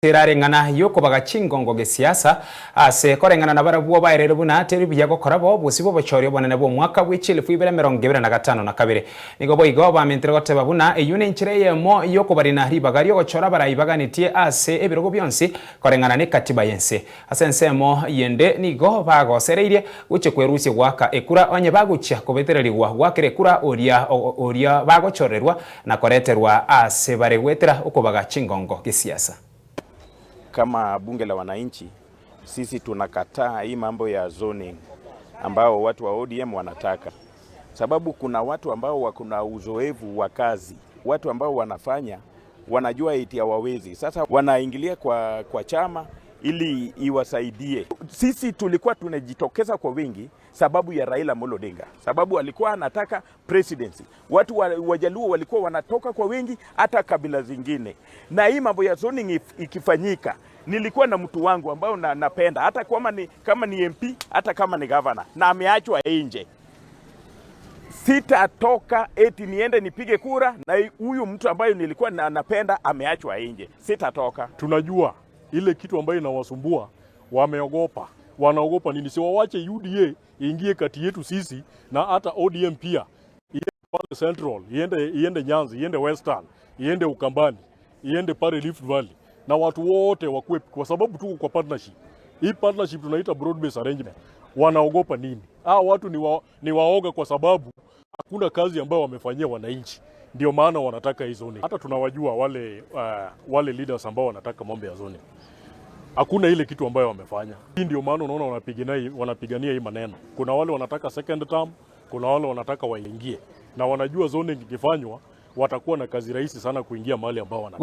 Erare eng'ana y'okobaga chingongo gesiasa ase koreng'ana nabarabwo baereire buna teri buya gokora bo bosio bw'obochori obonene bw'omwaka bwe chielfu ibere emerongo ebere na gatano na kabere. Nigo boigo bamentire goteba buna eyio nenchera eyemo y'okobarina ribaga ri'ogochora abarai baganetie ase ebirogo bionsi koreng'ana nekatiba y'ense. Ase ensemo yende nigo bagosereirie gochia kwerusia goaka ekura onye bagochia kobetererigwa goakera ekura oria oria bagochorerwa na koreterwa ase bare goetera okobaga chingongo gesiasa. Kama bunge la wananchi, sisi tunakataa hii mambo ya zoning ambao watu wa ODM wanataka, sababu kuna watu ambao wako na uzoefu wa kazi, watu ambao wanafanya wanajua eti hawawezi. Sasa wanaingilia kwa chama ili iwasaidie. Sisi tulikuwa tunajitokeza kwa wingi sababu ya Raila Amolo Odinga, sababu alikuwa anataka presidency. Watu wa Wajaluo walikuwa wanatoka kwa wingi, hata kabila zingine. Na hii mambo ya zoning ikifanyika, nilikuwa na mtu wangu ambao na, napenda hata kama ni MP, hata kama ni governor, na ameachwa nje. Sitatoka eti niende nipige kura na huyu mtu ambayo nilikuwa na, napenda ameachwa nje, sitatoka. Tunajua ile kitu ambayo inawasumbua, wameogopa. Wanaogopa nini? Si wawache UDA iingie kati yetu sisi na hata ODM pia iende pale Central, iende Nyanza, iende Western, iende Ukambani, iende pale Rift Valley na watu wote wakuwe, kwa sababu tuko kwa partnership. Hii partnership tunaita broad based arrangement. Wanaogopa nini? Hao watu ni waoga kwa sababu hakuna kazi ambayo wamefanyia wananchi, ndio maana wanataka hii zoning. Hata tunawajua wale leaders ambao wanataka mambo ya zoning, hakuna ile kitu ambayo wamefanya. Hii ndio maana unaona wanapigania hii maneno. Kuna wale wanataka second term, kuna wale wanataka waingie, na wanajua zoning ikifanywa watakuwa na kazi rahisi sana kuingia mahali ambao wanataka.